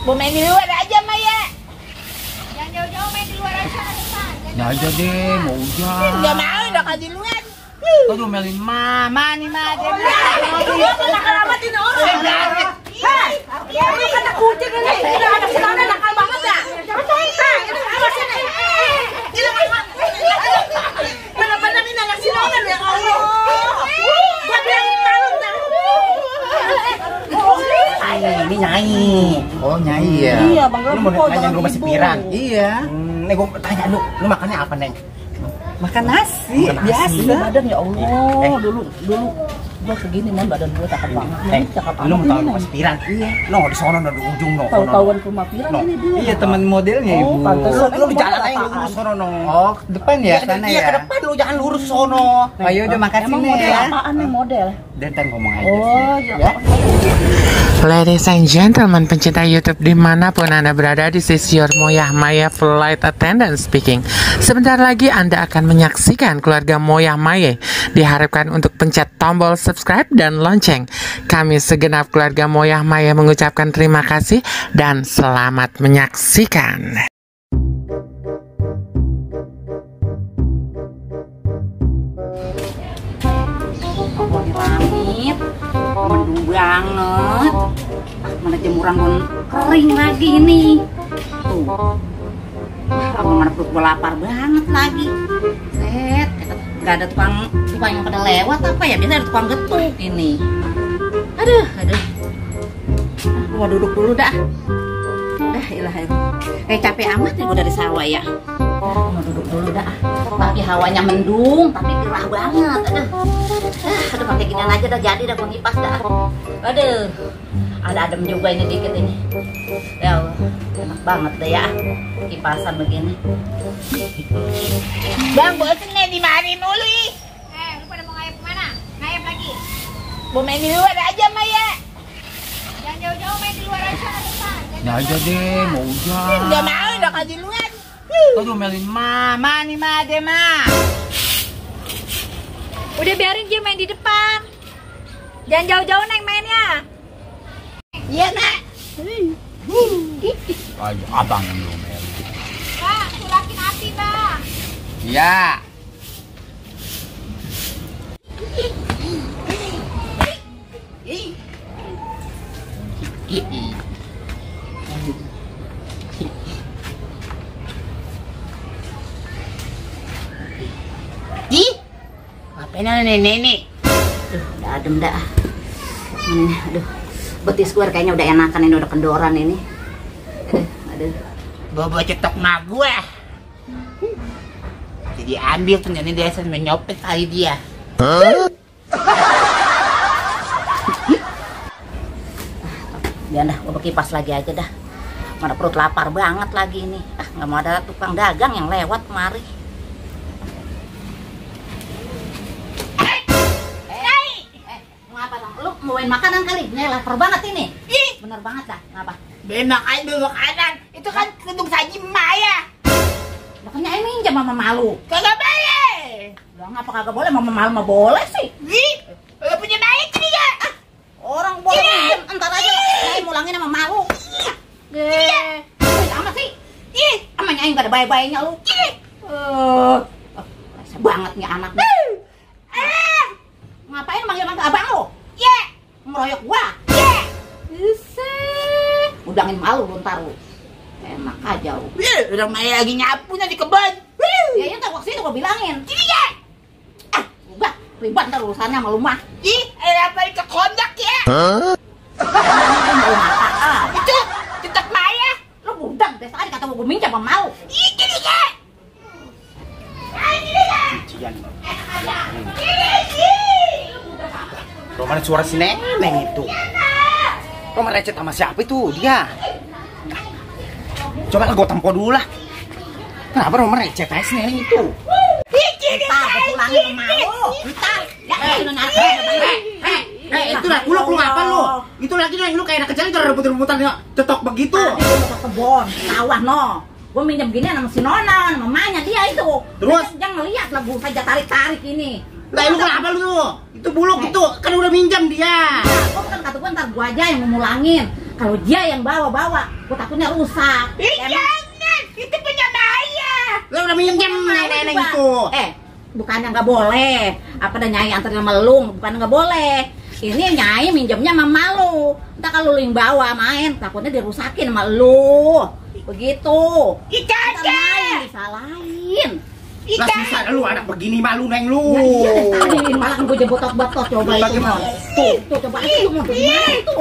Mau main di luar aja, Maya. Jangan jauh-jauh, main di luar aja. Ya aja deh, mau hujan. Nggak mau, udah kan di luar. Kau domelin mama nih, Ma. Iya, nakal amat ini orang. Hei, lu kata kucing ini. Udah anak si Nona nakal banget ya. Jangan main. Awas ini. Bener-bener ini anak si Nona ya Allah. Gua bilangin malu dah. Ini Nyai. Oh, Nyai ya. Iya, Bang Lu mau Rambo, nanya jangan rumah si ribut. Pirang? Iya. Nih gua tanya lu makannya apa, Neng? Makan nasi, Makan nasi. biasa. Iya. Badan ya Allah, dulu gua segini man badan gua cakep banget. Cakep Lu mau tahu banget. rumah si Pirang? Iya. No, di sono no, di ujung no. Tahu-tahuan ke rumah Pirang ini dia. Iya, teman modelnya Oh, Ibu. pantesan. Lu di jalan aja lurus sono no. Oh, depan ya sana Iya, ya. ke depan lu jangan lurus sono. Ayo udah makan Emang sini model ya. apaan nih model? Dan ntar ngomong aja Oh, sih. ya. Ladies and gentlemen, pencinta YouTube dimanapun Anda berada, this is your Moyah Maya Flight Attendant speaking. Sebentar lagi Anda akan menyaksikan keluarga Moyah Maya. Diharapkan untuk pencet tombol subscribe dan lonceng. Kami segenap keluarga Moyah Maya mengucapkan terima kasih dan selamat menyaksikan. Langit mendung banget, mana jemuran pun kering lagi nih tuh. Apa mana perut gue lapar banget lagi. Set, gak ada tukang yang pada lewat apa ya, biasanya ada tukang getuk ini. Aduh gue mau duduk dulu dah. Ilah, kayak capek amat nih gue dari sawah ya. Mau duduk dulu dah. Lagi hawanya mendung tapi gerah banget. Aduh pakai ginian aja dah, jadi dah, gue ngipas dah. Aduh, ada adem juga ini dikit ini. Ya Allah, enak banget deh ya kipasan begini. Bang, bosen nih di mari mulu ih. Lu pada mau ngayap kemana? Ngayap lagi? Mau main di luar aja, Maya. Jangan jauh-jauh, main di luar aja. Ya aja deh, mau hujan. Nggak mau, udah kan di luar. Kau domelin mama nih, Ma. Deh, Ma. Udah biarin dia main di depan. Jangan jauh-jauh Neng mainnya. Iya, Nak. Ayo, abang yang domelin. Bang, sulakin api bang. Iya. Ih, ngapain nenek-nenek? Udah adem dah. Ini, aduh, betis gue kayaknya udah enakan ini, udah kendoran ini. Aduh. Bawa cetok mak gue. Jadi ambil tuh nenek dia sambil nyopet kali dia. Biar dah, gue kipas lagi aja dah. Mana perut lapar banget lagi ini. Nggak mau ada tukang dagang yang lewat kemari. Ngapa bang? Lu mau main makanan kali? Nih lapar banget ini. Ih, Bener banget dah. Ngapa? benak aja dulu makanan. Itu kan kedung saji Maya. Makanya minjam sama malu. Kagak boleh. Lah ngapa kagak boleh? Mama malu mah boleh sih. Ih, udah punya Maya jadi ya. Orang boleh minjem, entar aja saya mulangin sama malu. Sama sih. Ih, sama nyai gak ada baik-baiknya lu. Rasa banget nih anak. Ngapain manggil-manggil abang lu? Ya, Ngeroyok gua. ya. Buset. Udangin malu lu ntar lu. Enak aja lu. Udah Maya lagi nyapu di kebun. Ya ya ntar waktu itu gua bilangin. Jadi ya. Udah, ribet ntar urusannya sama lu mah. Ih, apa ke kondak ya? Lu mau makan. Itu cetok Maya. Lu budak deh, tadi kata gua minjem sama malu. Ih, jadi ya. Jadi ya. Cian. Ini. Roman suara si Neneng itu. Roman recet sama siapa itu? Dia. Coba lah gue tempo dulu lah. Kenapa Roman recet aja si Neneng itu? Ntar gua pulangin sama malu. Ntar. Itu lah, lu ngapa lu? Itu lagi lu kayak anak kecil itu rebut-rebutan cetok begitu. Tadi gua mau ke kebon, sawah no. Gua minjem gini sama si Nona, mamanya dia itu. Terus? Jangan ngeliat lah bu saja tarik-tarik ini. Lah lu kenapa lu? Itu buluk itu kan udah minjam dia. Nah, gua kan kata gua ntar gua aja yang mau mulangin. Kalau dia yang bawa, aku takutnya rusak. Jangan, itu punya Maya. Lo udah minjem nenek itu. Bukannya nggak boleh. Apa ada Nyai anterin sama lu? Bukan nggak boleh. Ini Nyai minjemnya sama malu. Entah kalau lu yang bawa main, takutnya dirusakin sama lu. Begitu. Kita main disalahin. Lah susah lu anak begini malu neng lu. Tadi malah gue jebotot-botot coba itu. Tuh coba itu mau gimana itu?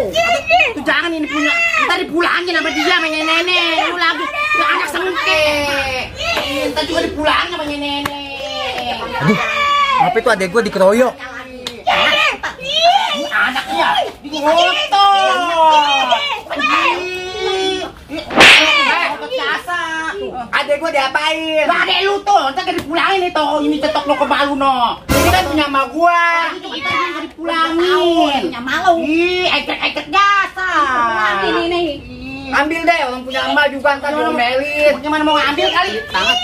Tuh jangan ini punya. Ntar dipulangin sama dia sama nenek. Lu lagi lu anak sengke. Ntar juga dipulangin sama nenek. Aduh, apa itu adek gue dikeroyok? Anaknya digoto. Adek gue diapain? Lah adek lu tuh, ntar dipulangin itu. Ini cetok lo ke malu no. Ini kan punya emak gua. Ntar dipulangin. Punya malu. Ih, ecek-ecek jasa. Ini. Ambil deh, orang punya emak juga ntar diomelin. Bagaimana mau ngambil kali? Banget.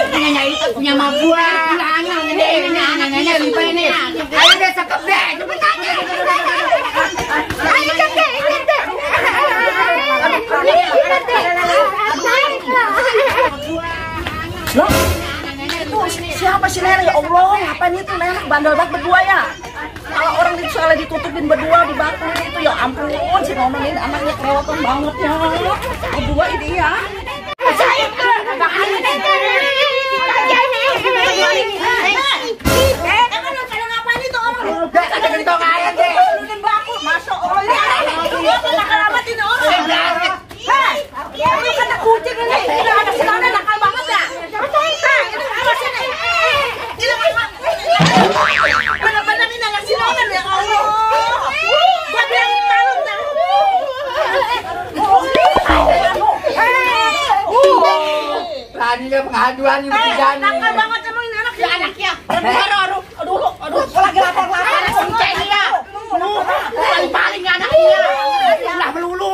Punya Nyai itu punya emak gua. Pulangin ini anaknya lupa ini. Ayo deh, cakep deh. Ayo kakek, Loh, itu siapa sih nenek? Ya Allah, ngapain itu nenek bandel banget berdua ya? Kalau orang itu salah ditutupin berdua di batu itu, ya ampun, si Nono ini anaknya kelewatan banget ya. Berdua ini ya. ngapain itu orang? Udah, ada gentong air deh. Masya Allah, ya. Nakal-nakalatin orang. Lu kata kucing ini. Ini anak si Nona nakal banget ya. Ini apa sih nih? Bener-bener ini anak si Nona ya Allah. Gua bilangin malu dah. Beraninya pengaduan ini berjalan. Nakal banget emang ini anak ya anaknya. Aduh, Lagi lapor-lapor. Sengke dia. Paling anaknya. Ulah melulu.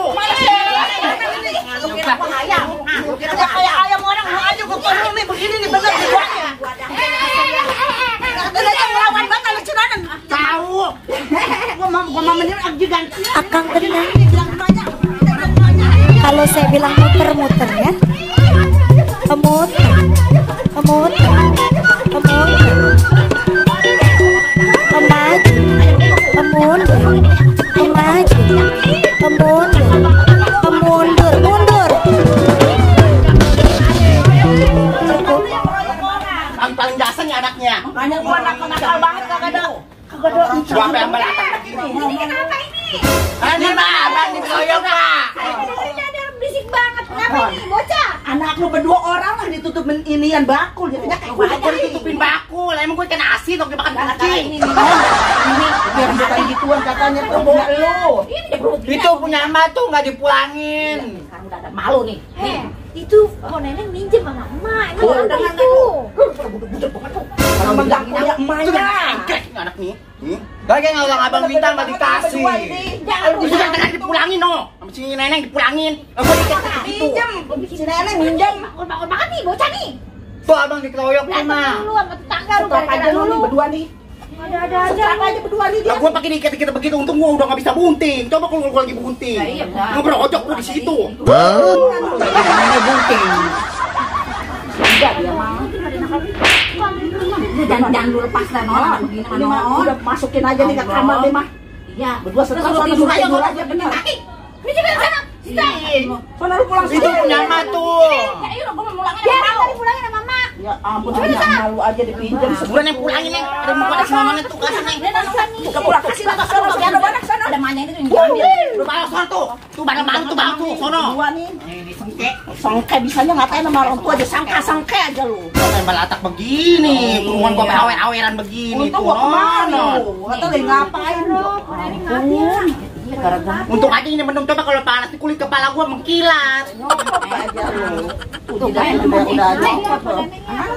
Kayak ayam orang lu aja gua tolong nih begini nih bener dibuatnya. Katanya ngelawan banget sama Cinanan. Tahu. Gua mau menilai juga. Akang tenang. Kalau saya bilang muter-muter ya. Muter. Mundur. Paling dasar nih anaknya. Makanya gua nakal banget kagak ada. Gua sampai ambalatak begini. Ini mah abang dikeroyok Pak. Berisik banget. Kenapa ini bocah? Anak lu berdua orang lah ditutupin inian bakul jadinya kayak Gua aja ditutupin bakul. Emang gue kena asin waktu makan kucing. ini biar bukan gituan katanya tuh bunga lu. Itu punya emak tuh nggak dipulangin. Sekarang udah ada malu nih. Itu kok nenek minjem sama emak. Emang apa itu? Kalau enggak punya emaknya. Engkek nih anak nih. Lagi ngomong abang minta nggak dikasih. Itu jangan dipulangin no. Sama si nenek dipulangin. Gua dikasih gitu. Si nenek minjem. Bakul banget nih bocah nih. Tuh abang dikeroyok nih Berantem mah. dulu sama tetangga lu Stop gara-gara aja lu nih dulu. berdua nih. Ada aja. Stop aja berdua nih dia. Lah gua pakai dikit-dikit begitu untung gua udah nggak bisa bunting. Coba kalau gua lagi bunting. Iya, benar. Ngebrojok gua di situ. Ini bunting. Enggak dia mau. Lu jangan lu lepas dah Nona begini Ini mah Nona. udah masukin aja nih ke kamar deh mah. Iya. Berdua setelah Terus lu tidur tidur aja tidur Nona. aja bener. Ini coba di sana. Soalnya lu pulang Itu punya emak tuh. Ya iya gua mau mulangin Biar sama tadi pulangin sama mak. Ya ampun, hanya malu aja dipinjam. Sebulan yang pulangin nih. Ada muka di sana tuh kasih nih. Buka pulang kasih lah sono, ada banyak sana. Ada mannya itu yang diambil. Lu balas sono tuh. Tuh barang-barang tuh bang tuh sono. Dua nih. Ini sengke. Songke bisanya ngapain sama orang tua aja sangka-sangke aja lu. Tembal atak begini. Perempuan gua awer-aweran begini Untung tuh. gua kemana Nono. lu? Atau lagi ngapain lu? Ampun. Iya gara-gara Untung aja ini mendung coba kalau panas di kulit kepala gua mengkilat. Nyopot aja lu. Tuh tidak udah nyopot lu.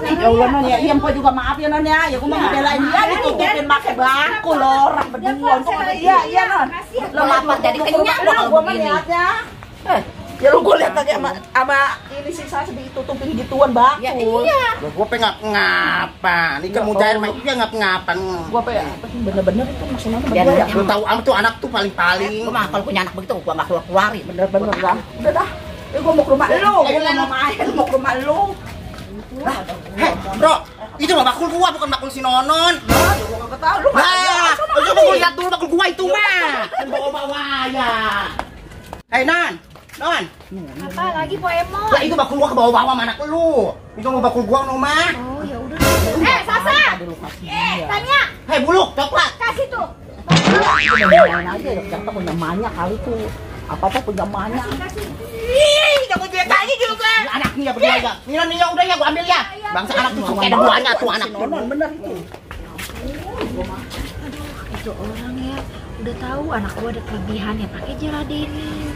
Ya Allah non ya, iya empok juga maaf ya non ya. Ya gua mau ngebelain dia ditutupin pakai bangku lo orang berdua. Untung ada iya non. lo lapar jadi kenyang lo kalau Gua begini. melihatnya. Ya lu gue lihat lagi sama ini sih saya ditutupin gituan bakul. Ya iya. Gue pengen ngapa? Ini kamu cair main juga ngapan. Gue pengen bener-bener itu maksudnya Ya, berdua ya. Lu tahu am tuh anak tuh paling-paling. Gue mah kalau punya anak begitu gue nggak keluarin. Bener-bener dah. Udah dah. Gue mau ke rumah lu. Gue mau main, mau ke rumah lu. Heh, bro, itu mah bakul gua bukan bakul si Nonon. Gue gak tau lu. Lu mau lihat dulu bakul gua itu mah. Kan bawa-bawa ya. Hei Non. Apa lagi Po Emon? Lah itu bakul gua ke bawah-bawah sama anak lu. Itu mau bakul gua no mah. Oh ya udah. Sasa. Tanya, Hei buluk, coklat. kasih tuh. Main aja ya, jangan punya banyak kali tuh. Apa-apa punya banyak. Ih, jangan dia tanya juga. Ini anaknya berdua ya. Ini udah ya gua ambil ya. Bangsa anak tuh kayak ada duanya tuh anak. Nonon bener itu. Itu orang ya udah tahu anak gua ada kelebihan ya pakai jeladenin.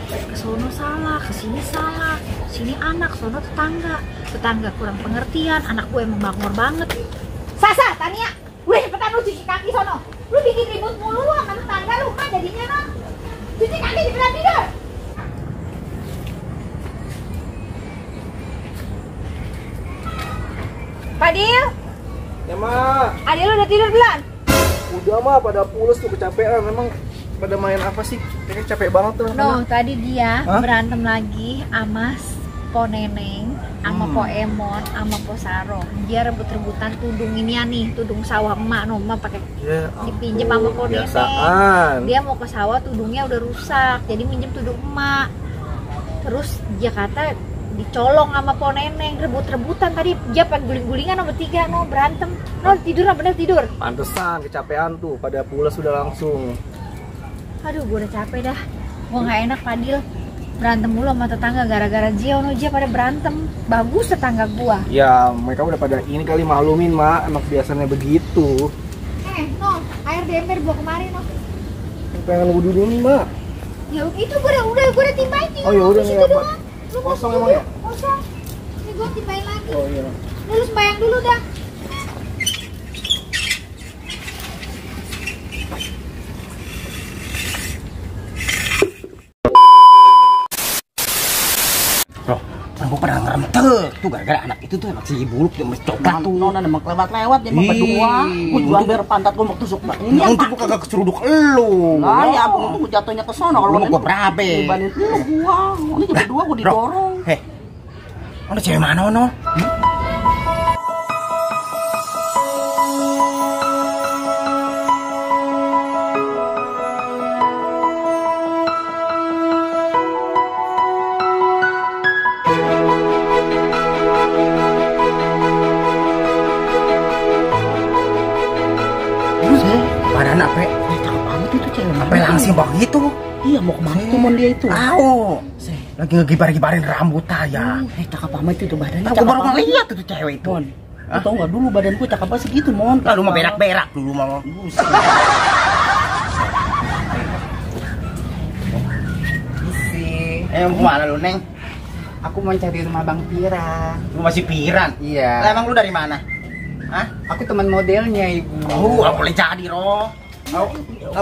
Kesono salah, kesini salah, sini anak, sono tetangga kurang pengertian, anak gue emang bangor banget. Sasa, Tania, wih cepetan lu cuci kaki sono, lu bikin ribut mulu lu sama tetangga lu kan jadinya no, cuci kaki di belakang tidur. Fadil, Ya mak, adik lu udah tidur belum? udah mah pada pules tuh kecapean. Memang pada main apa sih? Kayaknya capek banget tuh. No, tadi dia Hah? berantem lagi sama Po Neneng, sama Po Emon, sama Po Saro. Dia rebut-rebutan tudung ini ya nih, tudung sawah emak, no, emak pakai Ya, dipinjem sama Po Neneng. biasaan. Dia mau ke sawah, tudungnya udah rusak, jadi minjem tudung emak. Terus dia kata dicolong sama Po Neneng, rebut-rebutan tadi dia pengen guling-gulingan sama tiga, no, berantem. No, tidur, bener tidur. Pantesan kecapean tuh, pada pules sudah langsung. Aduh, gue udah capek dah. Gue nggak enak Fadil berantem mulu sama tetangga gara-gara Jio, no, dia pada berantem. Bagus tetangga gua. Ya, mereka udah pada ini kali maklumin mak, emang biasanya begitu. No, air di ember gua kemarin, no. Pengen wudhu dulu nih mak. Ya itu gua udah timbain nih. Oh ya udah nih ya, Pak. Lu Kosong mau emang ya? Kosong. Ini gua timbain lagi. Oh iya. Lu sembayang dulu dah. Bro, gua pada ngerem tuh gara-gara anak itu tuh si buluk yang mesti coklat tuh. Nonon emang lewat-lewat dia mau Ih. berdua. Gue juga biar pantat gue mau tusuk ini. Untung gua kagak keseruduk elu. Nah, ya ampun itu jatuhnya ke sono Lu kalau mau gua berabe. Dibanding lu gua. Ini juga berdua gua didorong. Heh. Ada cewek mana ono? Badan apa? Cakep banget itu cewek. Apa langsing begitu? Iya mau kemana tuh mon dia itu? Tahu. Lagi ngegibar-gibarin rambut aja. Cakep banget itu badannya. Aku baru ngeliat itu cewek itu. Mon. Lu tau gak dulu badan gue cakep banget segitu mon. Lalu mau berak-berak dulu mau. Mau kemana lu Neng? Aku mau cari rumah Bang Pira. Lu masih piran? Iya. Lah, emang lu dari mana? Hah? Aku teman modelnya, Ibu. Nggak boleh jadi Roh.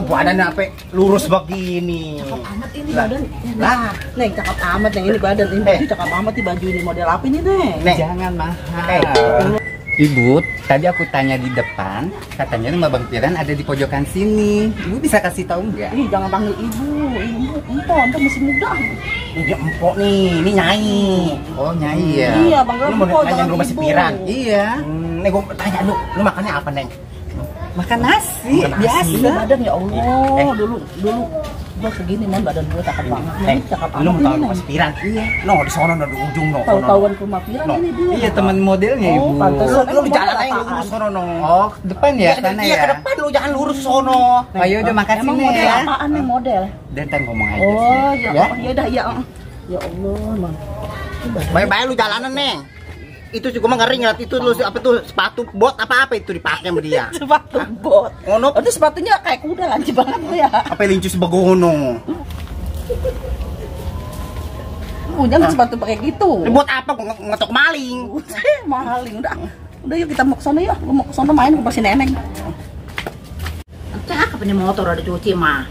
Badan apa lurus begini. Cakep amat ini Lah. badan. Lah, Neng cakep amat Neng ini badan ini baju cakep amat di baju ini model apa ini Neng? Neng. Jangan mahal. Eh. Ibu, tadi aku tanya di depan, katanya rumah Bang Piran ada di pojokan sini. Ibu bisa kasih tahu nggak? Ih jangan panggil ibu, empok masih muda. Ini empok nih, ini nyai. Oh, Nyai ya. Iya panggil Lu mau empok nanya jangan rumah si ibu. Piran? Iya. Nih gua tanya lu makannya apa Neng? Makan nasi, Makan nasi. biasa. Ini badan ya Allah, Eh. dulu gua segini mon badan gua cakep banget. Neng, Ini cakep lu mau amat tahu ini rumah Neng. si Piran? Iya. No, di sono no di ujung no. Tahu-tahuan ke rumah Piran No. ini dia. Iya, teman modelnya, Ibu. Oh, pantes. Lu di jalan aja lurus sono no. Oh, depan ya, sana Iya, ya. ke depan lu jangan lurus sono. Ayo udah makan Emang sini model ya. apaan nih model? Dan ntar ngomong aja Oh sih. ya, ya dah ya. Ya Allah, Bang. Baik-baik lu jalanan Neng. Itu juga mah ngeri ngeliat itu lu apa tuh sepatu bot apa itu dipakai sama dia. Sepatu bot. Ono Oh, itu sepatunya kayak kuda lanci banget lu ya. apa lincu sebagono. Jangan sepatu pakai gitu. Buat apa gua ngetok maling? Maling udah. Udah yuk kita mau ke sana ya. Lu mau ke sana main ke pasti Neneng. Cakep ini motor ada cuci mah.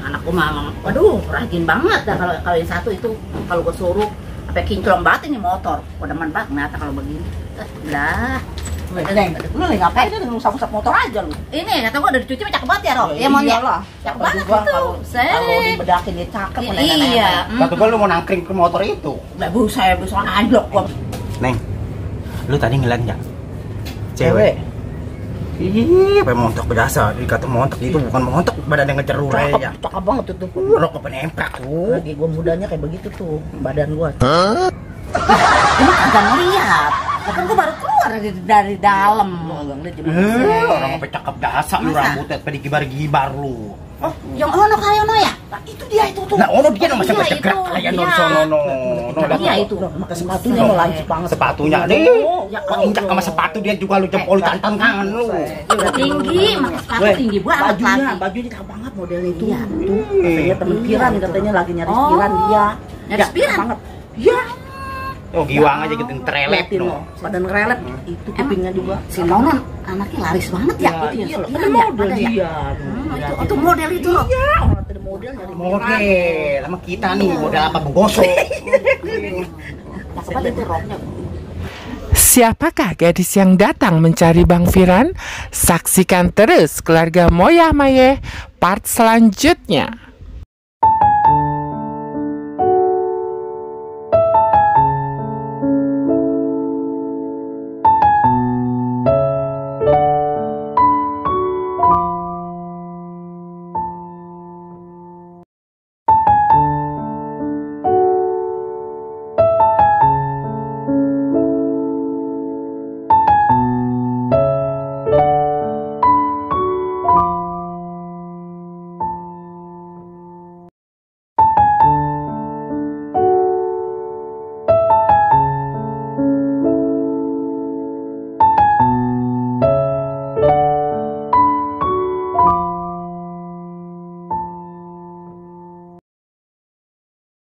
Anak Aku mah, waduh, rajin banget dah kalau yang satu itu kalau gue suruh sampai kinclong banget ini motor. Udah demen banget ternyata kalau begini. Lah. Neng, lu lagi ngapain dia ngusap-ngusap motor aja lu? Ini kata gue udah dicuci cakep banget ya, Rob. Iya, Mon ya. Cakep banget juga itu. kalau dibedakin dia cakep. Iya. Kata gua lu mau nangkring ke motor itu. Lah bu, saya bisa anjlok gua. Neng, lu tadi ngeliat nggak? Cewek. Ih, apa montok biasa? Dikata montok itu bukan montok, badannya ngecerur aja. Cakep banget tuh. Rokok penemprak tuh. Lagi gua mudanya kayak begitu tuh badan gua. Ini kagak ngeliat. Kan gue baru keluar dari dalam. Orang apa cakep dasar lu, rambutnya pada gibar-gibar lu. Oh, yang ono kali ono ya? Nah, itu dia itu tuh. Nah, ono dia masih Iya, bergerak itu. kayak Iya. non sono no. Iya itu. Pakai sepatunya lo lancip banget. Sepatunya nih. Ya, Injak sama sepatu dia juga lu jempol tantan kangen lu. Udah tinggi, pakai sepatu tinggi banget lagi. Bajunya cakep banget modelnya itu. Iya. Tuh, katanya temen Piran katanya lagi nyari Oh. Piran dia. Nyaris Ya, Piran? banget. Iya. Oh, giwang aja gitu trelet Liatin no. lo, badan relet itu kupingnya juga. Si Nonon anaknya laris banget ya. Itu ya. Iya, Bener bener ya? model Ada ya? dia. Itu model itu loh. Iya, orang ada model nyari Model sama kita nih, model apa bogosok. Cakep banget itu roknya. Siapakah gadis yang datang mencari Bang Firan? Saksikan terus keluarga Moyah Maye part selanjutnya.